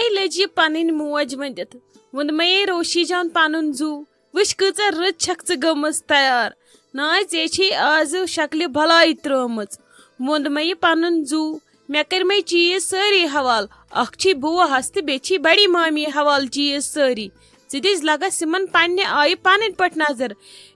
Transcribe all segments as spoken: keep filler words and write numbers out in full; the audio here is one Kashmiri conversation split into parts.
لٔج یہِ پنٕنۍ موج ؤنِتھ۔ ووٚنمَے، "روشی جان، پنُن زُو وٕچھ، کۭژاہ رٕژ چھکھ ژٕ گٔمٕژ تیار۔ ناے، ژےٚ چھے آز شکلہِ بلاے ترٲومٕژ۔" ووٚنمَے یہِ پنُن زُو، "مےٚ کٔرمَے چیٖز سٲری حوال۔ اکھ چھے بوٗہس تہٕ بیٚیہِ چھے بڑی مامی حوال چیٖز سٲری۔ ژٕ دِس لگس یِمن پننہِ آیہِ پنٕنۍ پٲٹھۍ نظر۔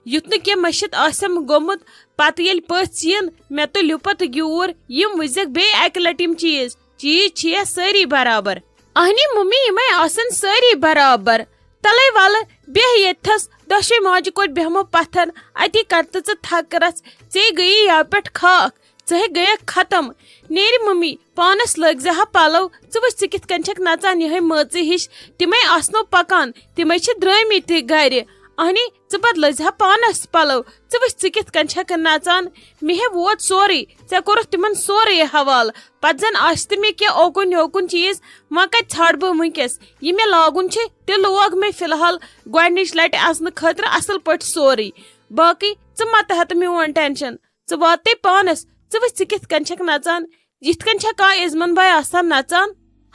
یُتھ نہٕ کینٛہہ مٔشِتھ آسٮ۪م گوٚمُت۔ پتہٕ ییٚلہِ پٔژھۍ یِن، مےٚ تُلِو پتہٕ گیوٗر، یِم وٕچھزٮ۪کھ بیٚیہِ اکہِ لٹہِ یِم چیٖز۔ چیٖز چھِیا سٲری برابر؟" اہنہِ مُمہِ، یِمے آسن سٲری برابر۔ تلے ولہٕ بیٚہہ ییٚتھس، دۄشوے ماجہِ کوٹھۍ بیٚہمو پتھر۔ اتی کر تہٕ ژٕ تھکھ رژھ، ژے گٔیی یَوٕ پٮ۪ٹھ خاکھ۔ ژٕ ہے گٔیَکھ ختم۔ نیرِ مُمہِ، پانس لٲگۍ زِ ہا پلو۔ ژٕ وٕچھ، ژٕ کِتھ کٔنۍ چھکھ نژان یِہے مٲژٕے ہِش۔ تِمے آسنو پکان، تِمے چھِ درٲمٕتۍ تہِ گرِ۔ اہنہِ، ژٕ بدلٲوزِ ہا پانس پلو۔ ژٕ وٕچھ، ژٕ کِتھ کٔنۍ چھکھ نژان۔ مےٚ ہے ووت سورُے، ژےٚ کوٚرُتھ تِمن سورُے حوالہٕ۔ پتہٕ زن آسہِ تہِ مےٚ کینٛہہ اوکُن یوکُن چیٖز، وۄنۍ کتہِ ژھانڈٕ بہٕ وٕنکیٚس؟ یہِ مےٚ لاگُن چھُ، تہِ لوگ مےٚ فی الحال گۄڈنِچ لٹہِ اژنہٕ خٲطرٕ اصل پٲٹھۍ سورُے۔ باقٕے ژٕ مہ تہٕ ہتہٕ میون ٹینشن۔ ژٕ واتَے پانس، ژٕ وٕچھ، ژٕ کِتھ کٔنۍ چھکھ نژان، یِتھ کٔنۍ چھا کانٛہہ عزمن بھاے آسان نژان؟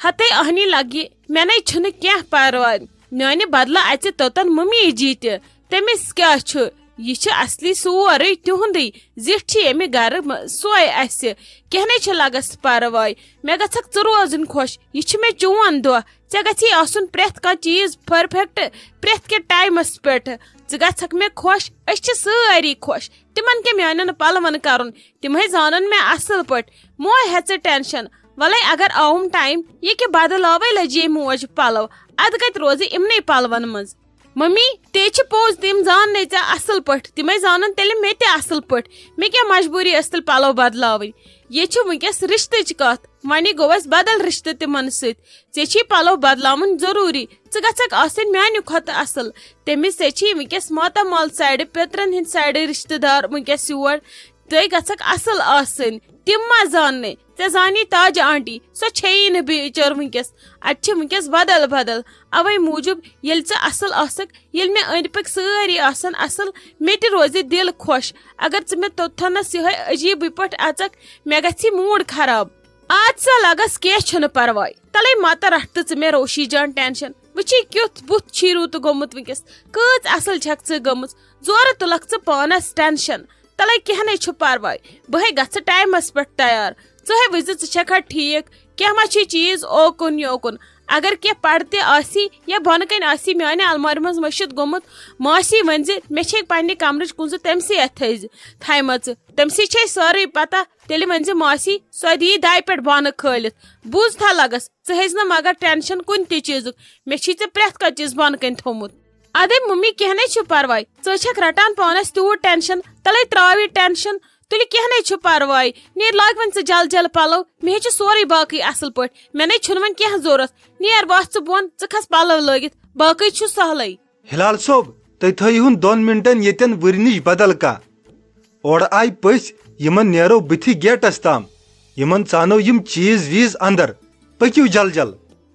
ہتے اہنی لگہِ، مےٚ نے چھُنہٕ کینٛہہ پرواے، میانہِ بدلہٕ اژِ توٚتن مُمی جی تہِ، تٔمِس کیٛاہ چھُ؟ یہِ چھُ اصلی سورُے تِہُنٛدُے، زِٹھ چھِ ییٚمہِ گرٕ م-، سۄے اسہِ، کینٛہہ نے چھُ لگس پرواے، مےٚ گژھکھ ژٕ روزٕنۍ خۄش، یہِ چھُ مےٚ چون دۄہ، ژےٚ گژھی آسُن پرٛٮ۪تھ کانٛہہ چیٖز perfect، پرٛٮ۪تھ کینٛہہ ٹایمس پٮ۪ٹھ، ژٕ گژھکھ مےٚ خۄش، أسۍ چھِ سٲری خۄش، تِمن کیٛاہ میانٮ۪ن پلون کرُن، تِم ہے زانن مےٚ اصل پٲٹھۍ۔ مو ہےٚ ژٕ ٹینشن۔ ولے اگر آوُم ٹایم، یہِ کہِ بدلاوے لجے موج پلو، ادٕ کتہِ روزِ یِمنٕے پلون منٛز؟ ممی، تے چھِ پوٚز، تِم زان نے ژےٚ اصل پٲٹھۍ، تِمے زانن تیٚلہِ مےٚ تہِ اصل پٲٹھۍ۔ مےٚ کیٛاہ مجبوٗری ٲس تیٚلہِ پلو بدلاوٕنۍ؟ یہِ چھِ وٕنکیٚس رشتٕچ کتھ، وۄنۍ گوٚو اسہِ بدل رشتہٕ تِمن سۭتۍ۔ ژےٚ چھی پلو بدلاوٕنۍ ضروٗری، ژٕ گژھکھ آسٕنۍ میانہِ کھۄتہٕ اصل۔ تٔمِس ژےٚ چھی وٕنکیٚس ماتامال سایڈٕ، پیترن ہٕنٛدۍ سایڈٕ رشتہٕ دار وٕنکیٚس یور۔ تُہۍ گژھکھ اصل آسٕنۍ۔ تِم ما زاننے؟ ژےٚ زانی تاج آنٹی، سۄ چھیی نہٕ بِچٲر وٕنکیٚس۔ اتہِ چھِ وٕنکیٚس بدل بدل۔ اوے موٗجوٗب ییٚلہِ ژٕ اصل آسکھ، ییٚلہِ مےٚ أنٛدۍ پٔکۍ سٲری آسن اصل، مےٚ تہِ روزِ دِل خۄش۔ اگر ژٕ مےٚ توٚتتھنس یِہے عجیٖبٕے پٲٹھۍ اژکھ، مےٚ گژھِ موٗڈ خراب۔ اد سا لگس، کینٛہہ چھُنہٕ پرواے۔ تلے متہٕ رٹھ تہٕ ژٕ مےٚ روشی جان ٹینشن۔ وٕچھی کیُتھ بُتھ چھی روٗتہٕ گوٚمُت وٕنکیٚس۔ کۭژ اصل چھکھ ژٕ گٔمٕژ۔ زورٕ تُلکھ ژٕ پانس ٹینشن۔ تلے کینٛہہ نے چھُ پرواے، بہٕ ہے گژھٕ ٹایمس پٮ۪ٹھ تیار۔ ژٕ ہے وٕچھ زِ ژٕ چھکھا ٹھیٖک، کینٛہہ ما چھُے چیٖز اوکُن یوکُن۔ اگر کینٛہہ پردٕ تہِ آسی یا بۄنہٕ کنہِ آسی میانہِ المارِ منٛز مٔشِتھ گوٚمُت، ماسی ؤنۍ زِ مےٚ چھے پننہِ کمرٕچ کُنزٕ تٔمسٕے اتھِ تھٲیزِ، تھایمژٕ۔ تٔمسٕے چھے سٲرٕے پتہ، تیٚلہِ ؤنۍ زِ ماسی، سۄ دِیی دَے پٮ۪ٹھ بۄنہٕ کھٲلِتھ۔ بوٗز تھا لگس، ژٕ ہیٚزِ نہٕ مگر ٹینشن کُنہِ تہِ چیٖزُک، مےٚ چھی ژےٚ پرٛٮ۪تھ کانٛہہ چیٖز بۄنہٕ کنہِ تھوٚمُت۔ ادے مُممی، کینٛہہ نے چھُ پرواے، ژٕ چھکھ رٹان پانس تیوٗت ٹینشن، تلے تراو یہِ ٹینشن، تُلہِ کینٛہہ نے چھُ پرواے، نیر لاگ وۄنۍ ژٕ جل جل پلو، مےٚ ہے چھُ سورُے باقٕے اصل پٲٹھۍ، مےٚ نے چھُنہٕ وۄنۍ کینٛہہ ضروٗرت، نیر وۄتھ ژٕ بۄن، ژٕ کھس پلو لٲگِتھ، باقٕے چھُ سہلٕے۔ ہلال صٲب، تُہۍ تھٲیِہُن دۄن منٹن ییٚتٮ۪ن وٕرِ نِش بدل کانٛہہ۔ اورٕ آیہِ پٔژھۍ، یِمن نیرو بٕتھِ گیٹس تام، یِمن ژانو یِم چیٖز ویٖز اندر، پٔکِو جل جل۔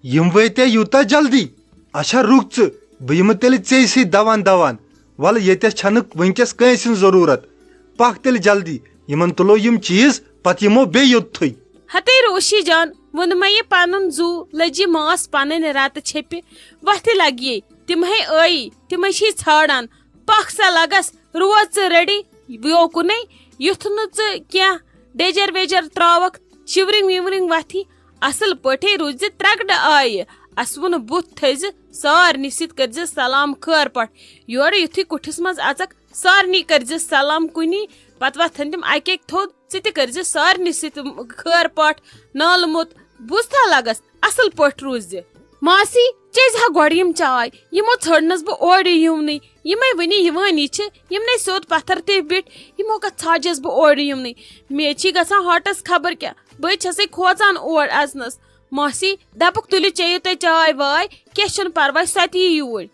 یِم وٲتۍ یوٗتاہ جلدی؟ اچھا رُک ژٕ، بہٕ یِمہٕ تیٚلہِ ژےٚ سۭتۍ دوان دوان۔ وَلہٕ ییٚتٮ۪س چھَنہٕ وٕنکیٚس کٲنٛسہِ ہٕنٛز ضروٗرت۔ پَکھ تیٚلہِ جلدی، یِمَن تُلو یِم چیٖز، پَتہٕ یِمو بیٚیہِ یوٚتتھٕے۔ ہتے روشی جان، ووٚنمَے یہِ پَنُن زُو، لٔجہِ ماس پَنٕنۍ رَتہٕ چھیٚپہِ، وَتھِ لَگہِ۔ تِم ہے ٲیی، تِمَے چھِی ژھانٛڈان۔ پَکھ سا لَگَس، روز ژٕ ریڈی، یوکُنٕے، یُتھ نہٕ ژٕ کینٛہہ ڈیجر ویجر تراوکھ، شِورِنگ وِورِنگ وتھی۔ اصل پٲٹھۍ روٗزِ ترکڑٕ آیہِ۔ اسوُن بُتھ تھٲیزِ، سارنٕے سۭتۍ کٔرزِ سلام خٲر پٲٹھۍ۔ یورٕ یُتھُے کُٹھِس منٛز اژکھ، سارنٕے کٔرزِ سلام کُنی۔ پتہٕ وۄتھن تِم اکہِ اکہِ تھوٚد، ژٕ تہِ کٔرزِ سارنٕے سۭتۍ خٲر پٲٹھۍ نالہٕ موٚت۔ بوٗزتھا لگس، اصل پٲٹھۍ روٗزِ۔ ماسی، چیٚزِ ہا گۄڈٕ یِم چاے، یِمو ژھٲنٛڈنس بہٕ اورٕ یِونٕے۔ یِمے وٕنہِ یِوٲنی چھِ، یِم نے سیوٚد پتھر تہِ بیٖٹھۍ، یِمو کتھ ژھاجس بہٕ اورٕ یِمنٕے۔ مےٚ چھِ گژھان ہارٹس خبر کیٛاہ، بہٕ چھسے کھوژان اور اژنس۔ ماسی، دپُکھ تُلِو چیٚیِو تُہۍ چاے واے، کینٛہہ چھُنہٕ پرواے، سۄ تہِ یِیہِ یوٗرۍ۔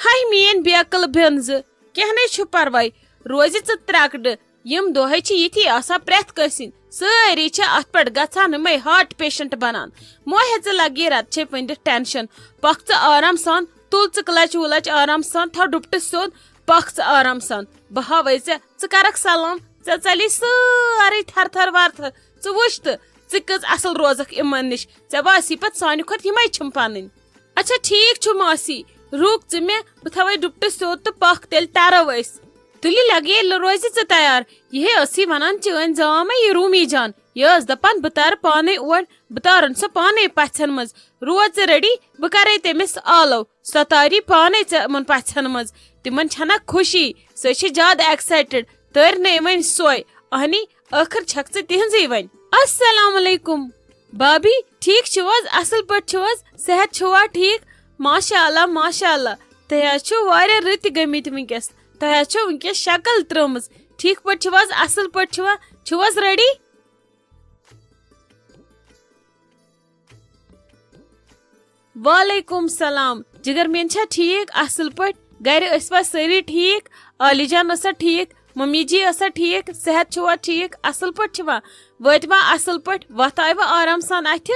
ہاے میٲنۍ بیقل بیٚنزٕ، کینٛہہ نے چھُ پرواے، روزِ ژٕ ترٛکڑٕ۔ یِم دۄہے چھِ یِتھی آسان پرٛٮ۪تھ کٲنٛسہِ ہِنٛدۍ۔ سٲری چھِ اتھ پٮ۪ٹھ گژھان یِمے ہارٹ پیشنٹ بنان۔ موہے ژٕ لگی رتہٕ چھے پٔنٛدِتھ ٹینشن۔ پکھ ژٕ آرام سان، تُل ژٕ کلچ ولچ آرام سان، تھاو ڈُپٹہٕ سیوٚد، پکھ ژٕ آرام سان۔ بہٕ ہاوے ژےٚ، ژٕ کرکھ سلام، ژےٚ ژلی سٲرٕے تھر تھر ور تھر۔ ژٕ وٕچھ تہٕ، ژٕ کٔژ اصل روزکھ یِمن نِش، ژےٚ باسی پتہٕ سانہِ کھۄتہٕ یِمے چھِم پنٕنۍ۔ اچھا ٹھیک چھُ ماسی، رُک ژٕ مےٚ، بہٕ تھاوے ڈُپٹہٕ سیوٚد تہٕ پکھ تیٚلہِ ترو أسۍ۔ تُلہِ لگے روزِ ژٕ تیار، یِہے ٲسی ونان چٲنۍ زامے یہِ رومی جان، یہِ ٲس دپان بہٕ ترٕ پانے اور، بہٕ تارن سۄ پانے پژھن منٛز۔ روز ژٕ ریڈی، بہٕ کرے تٔمِس آلو، سۄ تاری پانے ژےٚ یِمن پژھن منٛز۔ تِمن چھنہ خوشی، سۄ چھِ زیادٕ ایکسایٹڈ، تٔرۍ نَے وۄنۍ سۄے۔ اہنی، ٲخٕر چھکھ ژٕ تِہنٛزٕے وۄنۍ۔ السلام علیکم۔ بابی، ٹھیک چھِو حظ؟ اصل پٲٹھۍ چھِو حظ؟ صحت چھُوا ٹھیک؟ ماشاء اللہ، ماشاء اللہ۔ تۄہہِ حظ چھِو واریاہ رٕتۍ گٔمٕتۍ وٕنکیٚس۔ تۄہہِ حظ چھو وٕنکیٚس شکل ترٲومٕژ۔ ٹھیک پٲٹھۍ چھِو حظ؟ اصل پٲٹھۍ چھِوا؟ چھِو حظ ریڈی؟ وعلیکم سلام۔ جگر میٲنۍ چھا ٹھیک؟ اصل پٲٹھۍ؟ گرِ ٲسوا سٲری ٹھیک؟ عالی جان ٲسا ٹھیک؟ ممی جی ٲسا ٹھیک؟ صحت چھُوا ٹھیک؟ اصل پٲٹھۍ چھِوا؟ وٲتوا اصل پٲٹھۍ؟ وتھ آیوا آرام سان اتھِ؟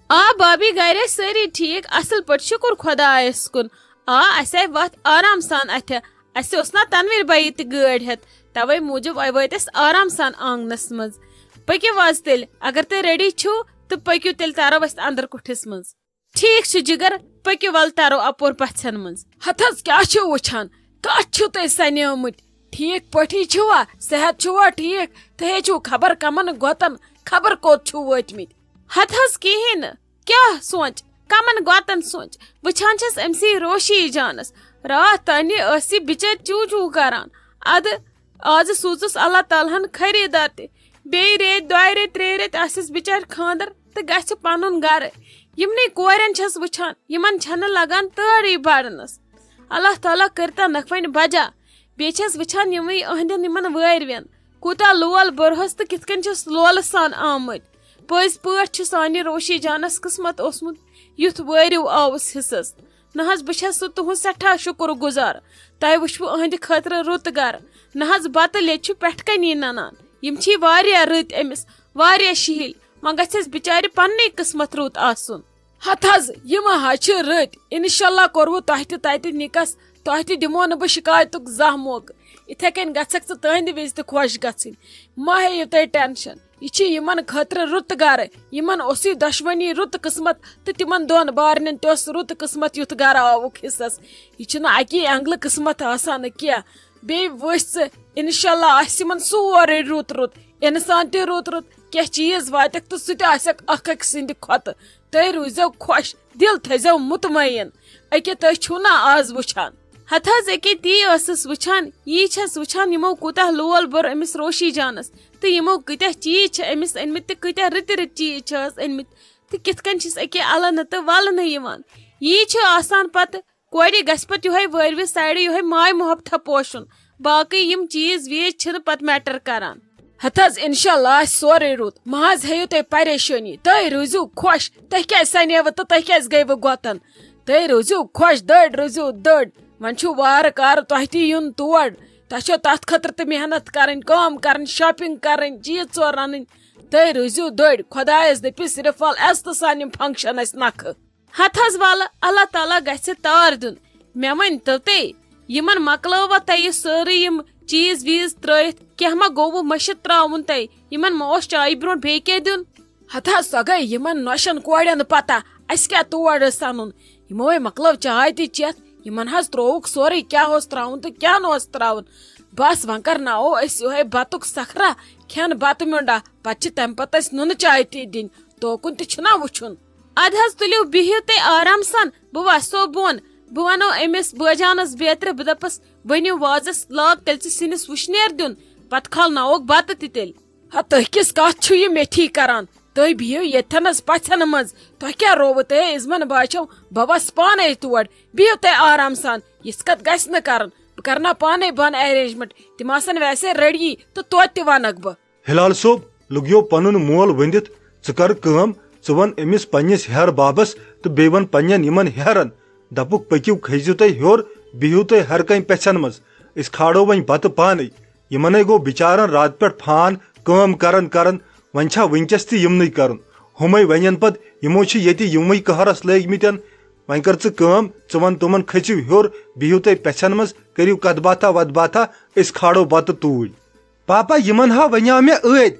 آ بابی، گرِ ٲسۍ سٲری ٹھیک، اصل پٲٹھۍ، شُکر خۄدایس کُن۔ آ، اسہِ آیہِ وتھ آرام سان اتھِ۔ اسہِ اوس نا تنویر بایی تہِ گٲڑۍ ہٮ۪تھ، توے موٗجوٗب وٲتۍ أسۍ آرام سان آنگنس منٛز۔ پٔکِو از تیٚلہِ، اگر تُہۍ ریڈی چھِو تہٕ پٔکِو تیٚلہِ ترو أسۍ اندر کُٹھِس منٛز۔ ٹھیک چھُ جگر، پٔکِو ول ترو اپور پژھٮ۪ن منٛز۔ ہتہٕ حظ کیٛاہ چھِو وٕچھان؟ کتھ چھِو تُہۍ سنیمٕتۍ؟ ٹھیک پٲٹھی چھِوا؟ صحت چھُوا ٹھیک؟ تُہۍ ہے چھِو خبر کمن گۄتن، خبر کوٚت چھِو وٲتمٕتۍ۔ ہتہٕ حظ کِہیٖنۍ نہٕ۔ کیٛاہ سونٛچ؟ کمن گۄتن سونٛچ؟ وٕچھان چھَس أمۍ سٕے روشی جانس۔ راتھ تانہِ ٲس یہِ بِچٲرۍ چوٗ چوٗ کران۔ ادٕ آز سوٗزُس اللہ تعالیٰ ہن خریٖدار تہِ۔ بیٚیہِ ریٚتۍ، دۄیہِ ریٚتۍ، ترٛیٚیہِ ریٚتۍ آسٮ۪س بِچارِ خانٛدر تہٕ گژھِ پنُن گرٕ۔ یِمنٕے کورٮ۪ن چھَس وٕچھان، یِمن چھَنہٕ لگان تٲرٕے پرنس۔ اللہ تعالیٰ کٔرتن نکھ وۄنۍ بجا۔ بیٚیہِ چھَس وٕچھان یِموٕے أہنٛدٮ۪ن یِمن وٲرۍوٮ۪ن کوٗتاہ لول بوٚرہَس تہٕ کِتھ کٔنۍ چھِس لولہٕ سان آمٕتۍ۔ پٔزۍ پٲٹھۍ چھُ سانہِ روشی جانس قٕسمت اوسمُت یُتھ وٲرِو آوُس حصس۔ نہ حظ، بہٕ چھَس سُہ تُہُنٛد سٮ۪ٹھاہ شُکُر گُزار۔ تۄہہِ وٕچھوٕ أہنٛدِ خٲطرٕ رُت گرٕ۔ نہ حظ، بتہٕ لیٚج چھُ پٮ۪ٹھٕ کَنی نَنان۔ یِم چھی واریاہ رٕتۍ أمِس، واریاہ شِہِلۍ۔ وۄنۍ گژھٮ۪س بِچارِ پننُے قٕسمت رُت آسُن۔ ہتہٕ حظ، یِم حظ چھِ رٕتۍ۔ انشاءاللہ کوٚروٕ تۄہہِ تہِ تتہِ نِکس، تۄہہِ تہِ دِمو نہٕ بہٕ شکایتُک زانٛہہ موقعہٕ۔ یِتھے کٔنۍ گژھکھ ژٕ تٕہنٛدِ وِزِ تہِ خۄش گژھٕنۍ۔ مہ ہیٚیِو تُہۍ ٹینشن۔ یہِ چھِ یِمن خٲطرٕ رُت گرٕ۔ یِمن اوسُے دۄشوٕنی رُت قٕسمت تہٕ تِمن دۄن بارنٮ۪ن تہِ اوس رُت قٕسمت، یُتھ گرٕ آوُکھ حصس۔ یہِ چھُنہٕ اکی اینگلہٕ قٕسمت آسان کینٛہہ۔ بیٚیہِ وٕچھ ژٕ، انشاءاللہ آسہِ یِمن سورُے رُت رُت۔ انسان تہِ رُت رُت، کینٛہہ چیٖز واتٮ۪کھ تہٕ سُہ تہِ آسٮ۪کھ اکھ أکۍ سٕنٛدِ کھۄتہٕ۔ تُہۍ روٗزِو خۄش، دِل تھٲیزیو مطمئن۔ أکیٛاہ تُہۍ چھِو نا آز وٕچھان۔ ہتہٕ حظ، أکیٛاہ تی ٲسٕس وٕچھان، یی چھَس وٕچھان یِمو کوٗتاہ لول بوٚر أمِس روشی جانس تہٕ یِمو کۭتیٛاہ چیٖز چھِ أمِس أنۍمٕتۍ تہٕ کۭتیٛاہ رٕتۍ رٕتۍ چیٖز چھِ حظ أنۍمٕتۍ تہٕ کِتھ کٔنۍ چھِس أکیٛاہ الہٕ نہٕ تہٕ ولہٕ نہٕ یِوان۔ یی چھُ آسان پتہٕ کورِ گژھِ پتہٕ یِہوٚے وٲرۍوِ سایڈٕ یِہوٚے ماے محبتہ پوشُن۔ باقٕے یِم چیٖز ویٖز چھِنہٕ پتہٕ میٹر کران۔ ہتہٕ حظ، انشاءاللہ آسہِ سورُے رُت۔ مہ حظ ہیٚیِو تُہۍ پریشٲنی۔ تُہۍ روٗزِو خۄش۔ تُہۍ کیٛازِ سنیوٕ تہٕ تُہۍ کیٛازِ گٔیوٕ گۄتن؟ تُہۍ روٗزِو خۄش، دٔڑۍ روٗزِو دٔڑۍ۔ وۄنۍ چھُ وارٕ کارٕ تۄہہِ تہِ یُن تور۔ تۄہہِ چھو تتھ خٲطرٕ تہِ محنت کرٕنۍ، کٲم کرٕنۍ، شاپنگ کرٕنۍ، چیٖز ژور رنٕنۍ۔ تُہۍ روٗزِو دٔڑۍ۔ خۄدایس دٔپِو صرف ول عزتہٕ سان یِم فنکشن اسہِ نکھٕ۔ ہتہٕ حظ، ولہٕ اللہ تعالیٰ گژھِ تار دیُن۔ مےٚ ؤنۍ تو تُہۍ، یِمن مۄکلٲوا تۄہہِ یہِ سٲرٕے یِم چیٖز ویٖز ترٲیِتھ؟ کینٛہہ ما گوٚوٕ مٔشِتھ ترٛاوُن تۄہہِ؟ یِمن ما اوس چایہِ برونٛٹھ بیٚیہِ کینٛہہ دیُن؟ ہتہٕ حظ، سۄ گٔے یِمن نۄشن کورٮ۪ن پتہ، اسہِ کیٛاہ تور ٲس انُن؟ یِمو ہے مۄکلٲو چاے تہِ چٮ۪تھ، یِمن حظ ترٛووُکھ سورُے کیٛاہ اوس ترٛاوُن تہٕ کیٛاہ نہٕ اوس ترٛاوُن۔ بس وۄنۍ کرناوو أسۍ یِہوٚے بتُک سخرا، کھٮ۪ن بتہٕ میوٚنڈا، پتہٕ چھِ تمہِ پتہٕ اسہِ نُنہٕ چاے تہِ دِنۍ، توکُن تہِ چھُنا وٕچھُن۔ ادٕ حظ تُلِو، بِہِو تُہۍ آرام سان، بہٕ وسو بۄن۔ بہٕ ونو أمِس بٲجانس بیترِ، بہٕ دپس، ؤنِو وازس لاگ تیٚلہِ ژٕ سِنِس وٕشنیر دیُن، پتہٕ کھالناووکھ بتہٕ تہِ تیٚلہِ۔ ہا، تُہۍ کِژھ کتھ چھِو یہِ میٹھی کران؟ تُہۍ بِہِو ییٚتھٮ۪نس پژھٮ۪ن منٛز۔ تۄہہِ کیٛاہ رووٕ تُہۍ عزمن باچھو؟ بہٕ وسہٕ پانے تور۔ بِہِو تُہۍ آرام سان۔ یِژھ کتھ گژھِ نہٕ کرٕنۍ۔ بہٕ کرناو پانے بۄن ارینجمنٹ۔ تِم آسن ویسے ریڈی تہٕ توتہِ تہِ ونکھ بہٕ۔ ہلال صٲب، لوٚگیو پنُن مول ؤنِتھ، ژٕ کر کٲم، ژٕ ون أمِس پننِس ہیہر بابس تہٕ بیٚیہِ ون پننٮ۪ن یِمن ہیہرن، دپُکھ، پٔکِو، کھٔسۍزیو تُہۍ ہیوٚر، بِہِو تُہۍ ہر کانٛہہ پژھٮ۪ن منٛز، أسۍ کھالو وۄنۍ بتہٕ پانے۔ یِمنے گوٚو بِچارن راتہٕ پٮ۪ٹھ فان کٲم کران کران، وۄنۍ چھا وٕنکیٚس تہِ یِمنٕے کرُن؟ ہُمے ونن پتہٕ، یِمو چھِ ییٚتہِ یِموٕے قہرس لٲگۍ مٕتٮ۪ن۔ وۄنۍ کر ژٕ کٲم، ژٕ ون تِمن، کھٔسِو ہیوٚر، بِہِو تُہۍ پژھٮ۪ن منٛز، کٔرِو کتھ باتھا وتھ باتھا، أسۍ کھالو بتہٕ توٗرۍ۔ پاپا، یِمن ہا ونیاو مےٚ أدۍ،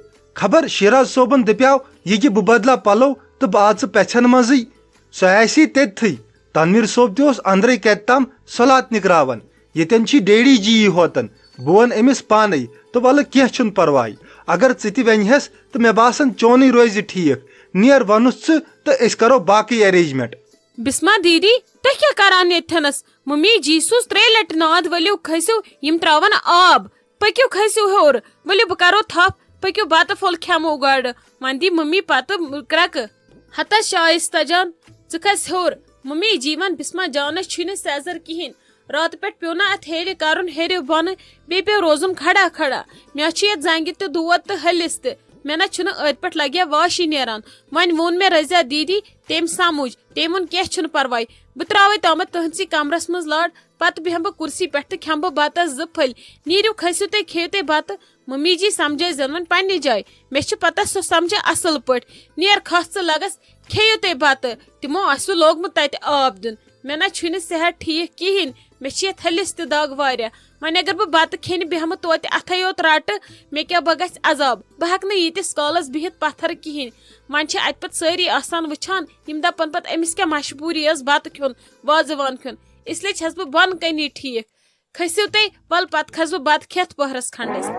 خبر شیراز صٲبن دپیاو، یہِ کہِ بہٕ بدلا پلو تہٕ بہٕ اژٕ پژھٮ۪ن منٛزٕے۔ سُہ آسی تٔتتھٕے۔ تنویر صٲب تہِ اوس أنٛدرے کتہِ تام سۄلات نِکراوان۔ ییٚتٮ۪ن چھی ڈیڈی جی یی ہوتن۔ بہٕ ونہٕ أمِس پانے۔ تہٕ ولہٕ کینٛہہ چھُنہٕ پرواے۔ اگر ژٕ تہِ ونہِ ہٮ۪س تہٕ مےٚ باسان چونُے روزِ ٹھیٖک۔ نیر ونُس ژٕ تہٕ أسۍ کرو باقٕے arrangement۔ بسما دیدی، تُہۍ کیٛاہ کران ییٚتھٮ۪نس؟ ممی جی سوٗز ترٛیٚیہِ لٹہِ ناد، ؤلِو کھٔسِو، یِم ترٛاون آب۔ پٔکِو کھٔسِو ہیوٚر، ؤلِو بہٕ کرو تھپھ، پٔکِو بتہٕ پھوٚل کھٮ۪مو گۄڈٕ۔ وۄنۍ دی ممی پتہٕ کرٛکہٕ۔ ہتا شایستہ جان، ژٕ کھس ہیوٚر۔ ممی جی، وۄنۍ بسما جانس چھُے نہٕ سیزر کِہیٖنۍ۔ راتہٕ پٮ۪ٹھ پیوٚو نہ اتھ ہیرِ کرُن ہیرِ بۄنہٕ، بیٚیہِ پیوٚو روزُن کھڑا کھڑا۔ مےٚ چھُ یتھ زنگہِ تہِ دود تہٕ ہلِس تہِ۔ مےٚ نہ چھُنہٕ أتھۍ پٮ۪ٹھ لگیا واشی نیران۔ وۄنۍ ووٚن مےٚ رضیہ دیدی، تٔمۍ سمجھ۔ تٔمۍ ووٚن، "کینٛہہ چھُنہٕ پرواے، بہٕ ترٛاوَے تامَتھ تُہٕنٛدسٕے کمرس منٛز لڑ، پتہٕ بیٚہمہٕ بہٕ کُرسی پٮ۪ٹھ تہٕ کھٮ۪مہٕ بہٕ بتس زٕ پھٔلۍ۔ نیٖرِو، کھٔسِو تُہۍ، کھیٚیِو تُہۍ بتہٕ۔" ممی جی سمجھٲے زن وۄنۍ پننہِ جایہِ۔ مےٚ چھِ پتہ سۄ سمجھِ اصل پٲٹھۍ۔ "نیر، کھس ژٕ لگس، کھیٚیِو تُہۍ بتہٕ۔" تِمو آسِوٕ لوگمُت تتہِ آب دیُن۔ مےٚ نہ چھُنہٕ صحت ٹھیٖک کِہیٖنۍ۔ مےٚ چھِ یتھ ہلِس تہِ دگ واریاہ۔ وۄنۍ اگر بہٕ بتہٕ کھیٚنہِ بیٚہمہٕ توتہِ اتھے یوت رٹہٕ، مےٚ کیٛاہ، بہٕ گژھِ عذاب۔ بہٕ ہٮ۪کہٕ نہٕ ییٖتِس کالس بِہِتھ پتھر کِہیٖنۍ۔ وۄنۍ چھِ اتہِ پتہٕ سٲری آسان وٕچھان، یِم دپن پتہٕ، "أمِس کیٛاہ مجبوٗری ٲس بتہٕ کھیوٚن، وازوان کھیوٚن؟" اس لیے چھس بہٕ بۄنہٕ کنی ٹھیٖک۔ کھٔسِو تُہۍ، ول پتہٕ کھسہٕ بہٕ بتہٕ کھٮ۪تھ پٔہرس کھنڈس۔